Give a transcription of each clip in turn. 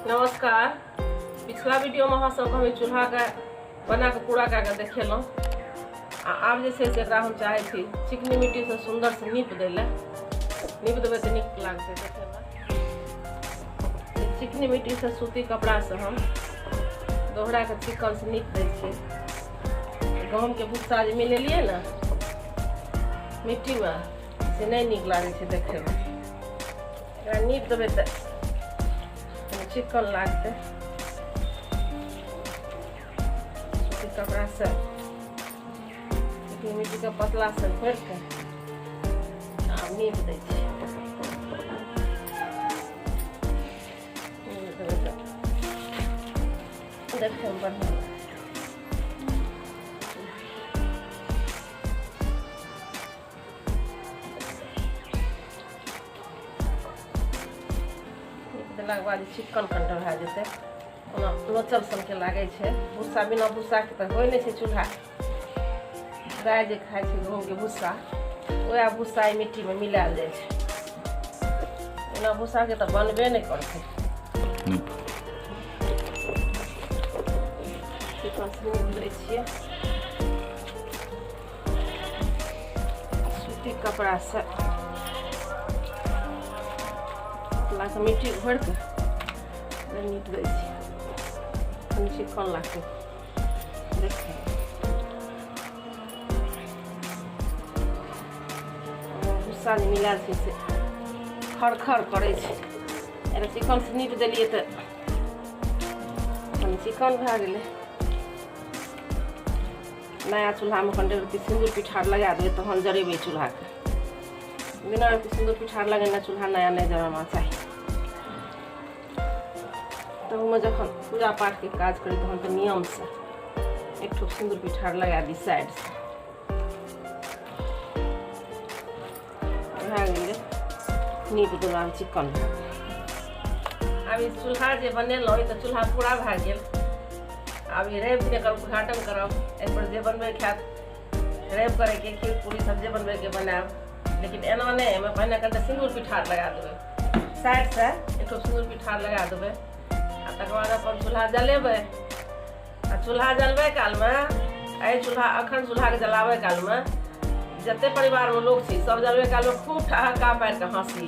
नमस्कार। पिछला वीडियो में अहाँ सबके हम चूल्हा के बना के पूरा कए के देखेलहुँ। आ आब जे छै से एकरा हम चाहै छी चिकनी मिट्टी से सुंदर से नीप दै लए। नीप देबै तऽ नीक लागतै देखैमे। चिकनी मिट्टी से सूती कपड़ा से हम दोहरा के चिकन से नीप दै छियै। गहूँम के भुस्सा जे मिलेलियै ने मिट्टी में से नहि नीक लागै छै देखैमे। एकरा नीप देबै तऽ कनि चिकन लागतै। सूती कपड़ा से चिकनी मिट्टी के पतला से घोरि के आ नीप दै छियै। नीप देबै तऽ देखैमे बढ़िआँ लागतै। देलाके बाद चिकन कनिटा भए जेतै। ओना लोचल सनके लागै छै भूसा, बिना भूसाके तऽ होइ नहि छै चूल्हा। गाय जे खाइ छै गहूँमके भूसा, वएह भूसा एहि मिट्टीमे मिलायल जाइ छै। बिना भूसाके तऽ बनबे नहि करतै। चिकन से लै छियै सूती कपड़ा से पतला से मिट्टी घोरि के नीप दै छियै। कनि चिकन लागतै देखियौ। भुस्सा जे मिलायल छै से खर खर करै छै। एकरा चिकन से नीप देलियै तऽ कनि चिकन भए गेलै। नया चूल्हामे कनि रत्ती सिन्दूर पिठार लगा देबै तहन जरेबै चूल्हाके। बिना रत्ती सिन्दूर पिठार लगेने चूल्हा नया नहि जराना चाही। तहूमे जखन पूजा पाठके काज करी तहन तऽ नियमसँ एक ठोप सिन्दूर पिठार लगा दी साइडसँ। भए गेलै नीप देलहुँ, चिकन भए गेल। आब ई चूल्हा जे बनेलहुँ ई तऽ चूल्हा पूरा भए गेल। आब ई रवि दिन एकर उद्घाटन करब। एहिपर जे बनबै खायत रवि करैके खीर पूरी सब जे बनबैके बनायब, लेकिन एना नहि। एहिमे पहिने कनिटा सिन्दूर पिठार लगा देबै, साइडसँ एक ठोप सिन्दूर पिठार लगा देबै आ तकर बाद अपन चूल्हा जलेबै। आ चूल्हा जलबै कालमे एहि चूल्हा अखन चूल्हाके जलाबै कालमे जते परिवारमे लोक छी सब जलबै कालमे खूब ठहाका पारि कऽ हँसी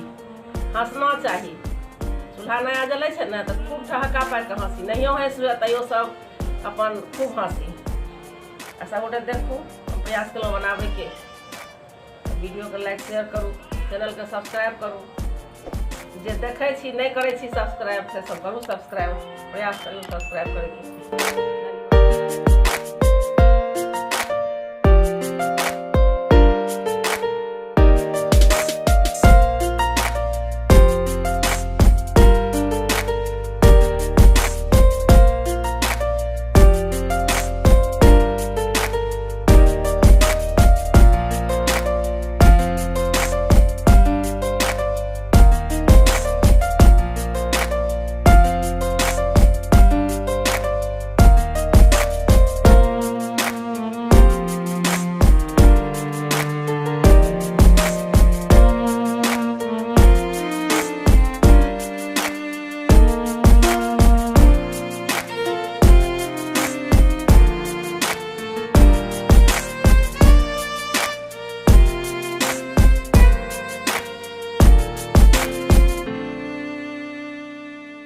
हँसना चाही। चूल्हा नया जलै छै ने तऽ खूब ठहाका पारि कऽ हँसी, नहियो हँसि हुए तैयो सब अपन खूब हँसी। आ सबगोटे देखू, हम प्रयास केलहुँ बनाबैके। वीडियोके लाइक शेयर करू, चैनलके सब्सक्राइब करू। जे देखै छी नहि करै छी सब्सक्राइब से सब करू सब्सक्राइब, प्रयास करू सब्सक्राइब करैके।